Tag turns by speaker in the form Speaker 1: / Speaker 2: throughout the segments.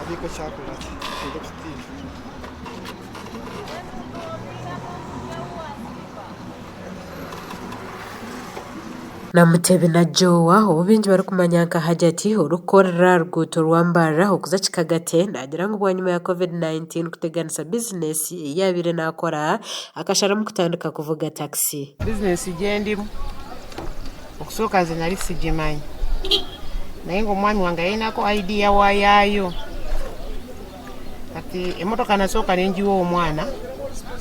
Speaker 1: Kubiika ekyakora ki? Ekitiinwa.
Speaker 2: Namutebi Najjowa ou baingi barikumanya nka Hajati orikukorera aha ruguuto rwa Mbarara okuza Kikagate naagira ngu bwanyima ya Covid-19 kuteganisa bizinesi ei yaabaire naakora akasharamu kutandika kuvuga takisi.
Speaker 3: Bizinesi gyendimu okusooka nze nari sigimanyi naye nga omwami wange ayinako idea yaayo kati emotoka nasooka nengiwa omwana,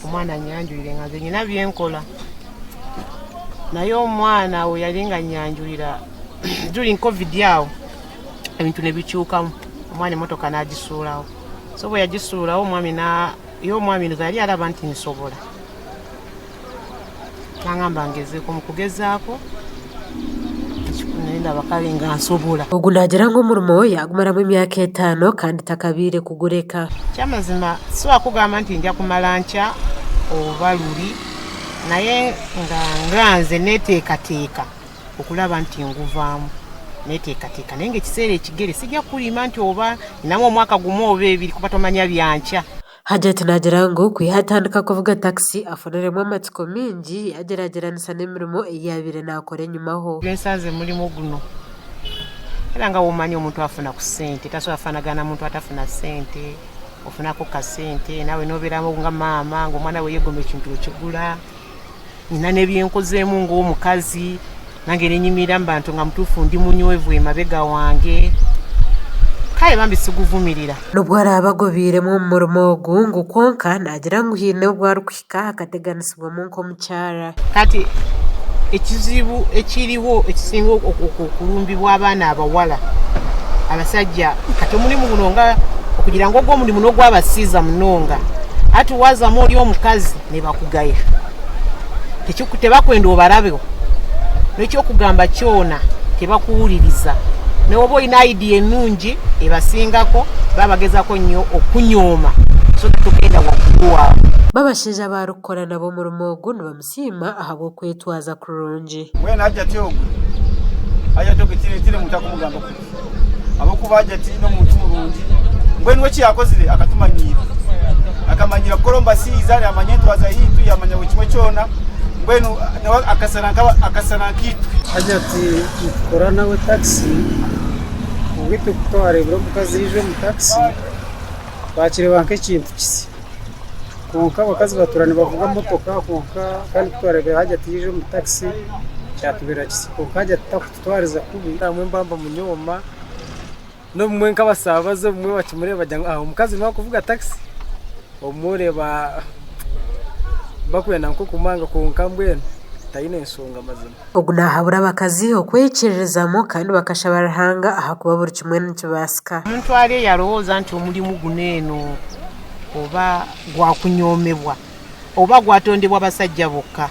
Speaker 3: omwana anyanjurire nga nze nyina byenkora naye omwana we yari nga anyanjurira during covid aho ebintu nibikyukamu omwana emotoka nagisuuraho so bweyagisuuraho omwami ye omwami ndowooza yari araba nti nsobola. Nangamba ngezeeko omu kugezaako nendaba kare nga nsobola.
Speaker 2: Ogu naagira ngu omurimo yaagumaramu emyaka etaano kandi takabaire kugureka.
Speaker 3: Ekyamazima tisobola kukugamba nti nja kumara nkya oba ruri naye nga nga nze neteekateeka okuraba nti nguvaamu neteekateeka naye nga ekiseera ekigere sijja kukurimba nti oba nyinamu omwaka gumwe oba ebiri kuba tomanya byankya.
Speaker 2: Hajjati naagira ngu kwiha atandika kuvuga takisi afuniremu amatsiko maingi yaagyeragyeranisa n'emirimo ei yaabaire naakora enyimaho.
Speaker 3: Nsanze omurimo guno era nga bw'omanya omuntu afuna ku sente tasobola kufanagana na muntu atafuna sente, ofunaku kasente naawe nobeeramu nga maama nga omwana bweyegomba ekintu okigura. Nina n'ebyenkozeemu ng'omukazi nange nenyimirira mu bantu nga mutuufu ndi munywevu emabega wange kare bambi siguvumirira.
Speaker 2: N'obu araabe agobiiremu omu murimo ogu ngu kwonka naagira ngu haine obu arikuhika akateganisibwamu nk'omukyara.
Speaker 3: Kati ekizibu ekiriho ekisinga okurumbibwa abaana abawala abasajja kati omulimu guno nga okugira ngu ogu omulimu n'ogwabasiiza munonga hati waazamu ori omukazi nibakugaya tebakwenda obarabeho n'ekyokugamba kyona tebakuwuliriza noba oyine idea enungi ebasingako babagezako nnyo okunyooma so togenda waggulu waabwe.
Speaker 2: Bo abashaija abu arikukora nabo omurimo ogu nibamusiima ahabw'okwetwaza kurungi.
Speaker 1: Mbwenu Hajati ogwo, Hajati ogwo tihaine muntu arikumugamba kubi ahabw'okuba Hajati n'omuntu murungi. Mbwenu we eki yaakozire akatumanyiira, akamanyiira kukora omu basiiza, yaamanya entwaza yaitu, yaamanya buri kimwe kyona, mbwenu nawe akasana nkaitwe.
Speaker 4: Hajati nitukora nawe takisi, kwonka itwe ku twareebire omukazi yaija omu takisi, twakireeba nk'ekintu kisya. Kwonka abakazi batuura nibavuga motoka kwonka kandi ku twareebire Hajati yaija omu takisi kyatubeera kisya. Kwonka Hajati takututwariza kubi.
Speaker 5: Nambwenu mba mbamunyooma. N'obumwe nk'abasaabaze obumwe bakimureeba bagira ngu omukazi niwe arikuvuga takisi, obumwe oreeba bakwenda nk'okumwanga kwonka mbwenu taine nshonga mazima.
Speaker 2: Ogu naahabura abakazi okweyikiririzamu kandi bakashaba Ruhanga ahakuba buri kimwe nikibaasika.
Speaker 3: Omuntu ari eyo arowooza nti omulimu guno eno oba gwakunyoomebwa oba gwatondebwa basajja bokka.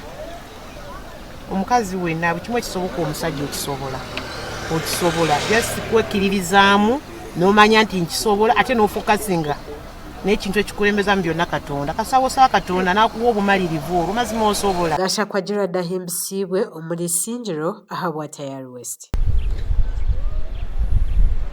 Speaker 3: Omukazi weena buri kimwe ekisoboka omusajja okisobola, okisobola just kwekiririzaamu nomanya nti nkisobola ate nofokasinga n'ekintu ekikurembeza mu byona Katonda. Kasita osaba Katonda nakuwa obumaririvu obwo mazima osobola.
Speaker 2: Gashakwa Gerald ahimbisiibwe omuri Isingiro ahabwa Tayari West.